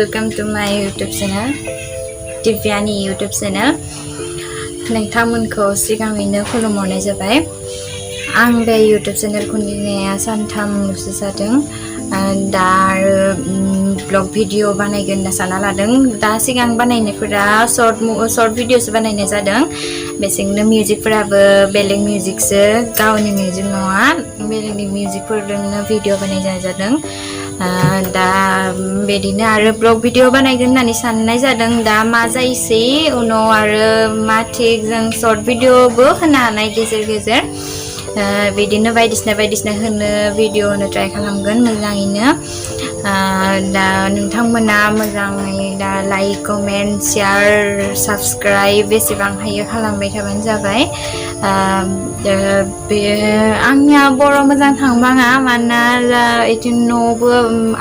welcome to my YouTube channel, Dibyani YouTube channel. नोंथांमोनखौ सिगाङैनो खुलुमहरनाय जाबाय। आं बे YouTube channel खौ खुलिनाया सानथामल'सो जादों। दा आरो ब्लग भिडिअ बानायगोन होनना सानना लादों। दा सिगां बानायनायफोरा शर्ट भिडिअसो बानायनाय जादों। बेसिकनो मिउजिकफोराबो बेलेग मिउजिकसो, गावनि मिउजिक नङा, बेलेगनि मिउजिकफोरजोंनो भिडिअ बानायनाय जादों। दा बिदिनो आरो ब्लग भिडिअ बानायगोन होननानै साननाय जादों। दा मा जायोसै उनाव आरो मा थिक जों शर्ट भिडिअबो होनो हानाय गेजेर बिदिनो बायदिसिना होनो भिडिअ होनो ट्राइ खालामगोन मोजाङैनो। दा नोंथांमोना मोजाङै दा लाइक कमेन्ट शेयार साबस्क्राइब बेसेबां हायो खालामबाय थाबानो जाबाय। बे आंनिया बर' मोजां थांबाङा, मानोना इदि न'बो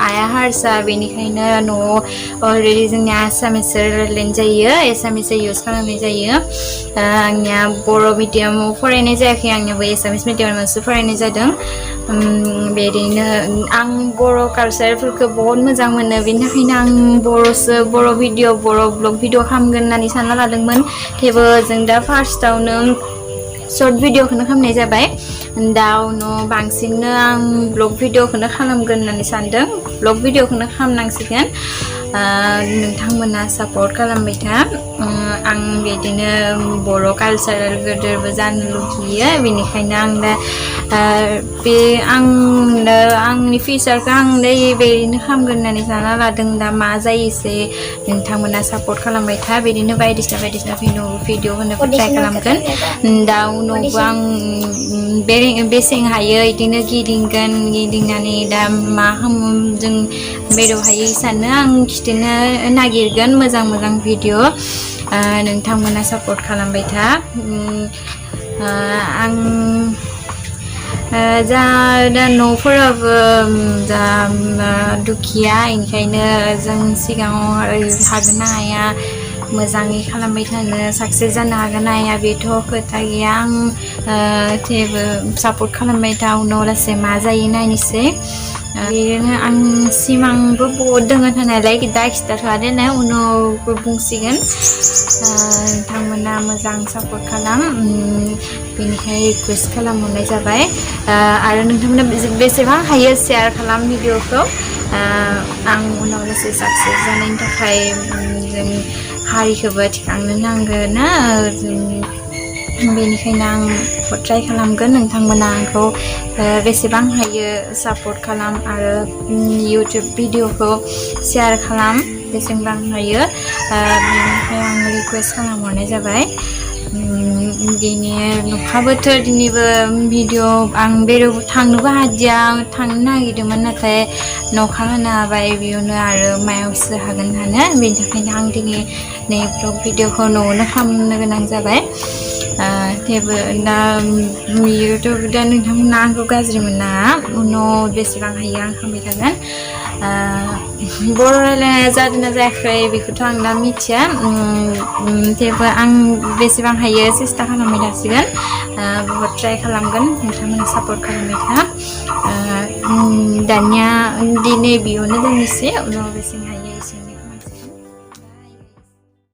आइया हारसा, बेनिखायनो न'आव अलरेडि जोंनिया एसामिस रायलायनाय जायो, एसामिस इउज खालामनाय जायो। आंनिया बर' मिडियामाव फरायनाय जायाखै, आंनियाबो एसामिस मिडियामावसो फरायनाय जादों। बिदिनो आं बर' कालचारफोरखौ बहुत मोजां मोनो, बेनि थाखायनो आं बर' भिडिअ बर' ब्लग भिडिअ खालामगोन होननानै सानना लादोंमोन। थेवबो जों दा फार्स्टआवनो शर्ट भिडिअखौनो खालामनाय जाबाय। दा उनाव बांसिननो आं ब्लग भिडिअखौनो खालामगोन होननानै सानदों। ब्लग भिडिअखौनो खालामनांसिगोन। नोंथांमोना सापर्ट खालामबाय था। आं बिदिनो बर' कालचारेल गोदोरबो जानो लुगैयो, बेनिखायनो आं दा आंनि फिउचारखौ आं बेदिनो खालामगोन होननानै सानना लादों। दा मा जायोसै नोंथांमोना सापर्ट खालामबाय था। बिदिनो बायदिसिना भिडिअ होनो ट्राइ खालामगोन। दा उनावबो आं बेसें हायो बिदिनो गिदिंनानै दा मा जों बेराव हायो सानो आं खिथिनो नागिरगोन मोजां भिडिअ। नोंथांमोना सापर्ट खालामबाय था। आं दा न'फोराबो दा दुखिया, ओंखायनो जों सिगाङाव हागोन ना हाया, मोजाङै खालामबाय थानो, साक्सेस जानो हागोन ना हाया बेथ' खोथा गैया। आं थेवबो सापर्ट खालामबाय था, उनाव लासै मा जायो नायनोसै। बिदिनो आं सिमांबो बहुद दोङो थानायलाय दा खिथाथ'आ दोनो, उनावबो बुंसिगोन। नोंथांमोना मोजां सापर्ट खालाम, बेनिखाय रिकुवेस्ट खालामहरनाय जाबाय। आरो नोंथांमोना बेसेबां हायो शेयार खालाम भिडिअखौ। आं उनाव लासै साक्सेस जानायनि थाखाय जों हारिखौबो थिखांनो नांगोन ना, बेनिखायनो आं ट्राइ खालामगोन। नोंथांमोना आंखौ बेसेबां हायो सापर्ट खालाम आरो इउटुब भिडिअखौ शेयार खालाम बेसेबां हायो। बेनिखाय आं रिकुवेस्ट खालामहरनाय जाबाय। दिनै अखा बोथोर, दिनैबो भिडिअ आं बेराव थांनोबो हादिया, थांनो नागिरदोंमोन नाथाय अखा हाना होबाय, बेयावनो आरो मायावसो हागोन हानो, बेनि थाखायनो आं दिनै ब्लग भिडिअखौ न'आवनो खालामनो गोनां जाबाय। थेवबो दा इउटुब दा नोंथांमोना आंखौ गाज्रि मोननाङा, उनाव बेसेबां हायो आं खालामबाय थागोन। बर' रायलायनाया जादोंना जायाखै बेखौथ' आं दा मिथिया, थेवबो आं बेसेबां हायो सेस्था खालामबाय थासिगोन। बहुद ट्राइ खालामगोन, नोंथांमोना सापर्ट खालामबाय था। दानिया दिनै बेयावनो दोननोसै, उनाव बेसेबां हायो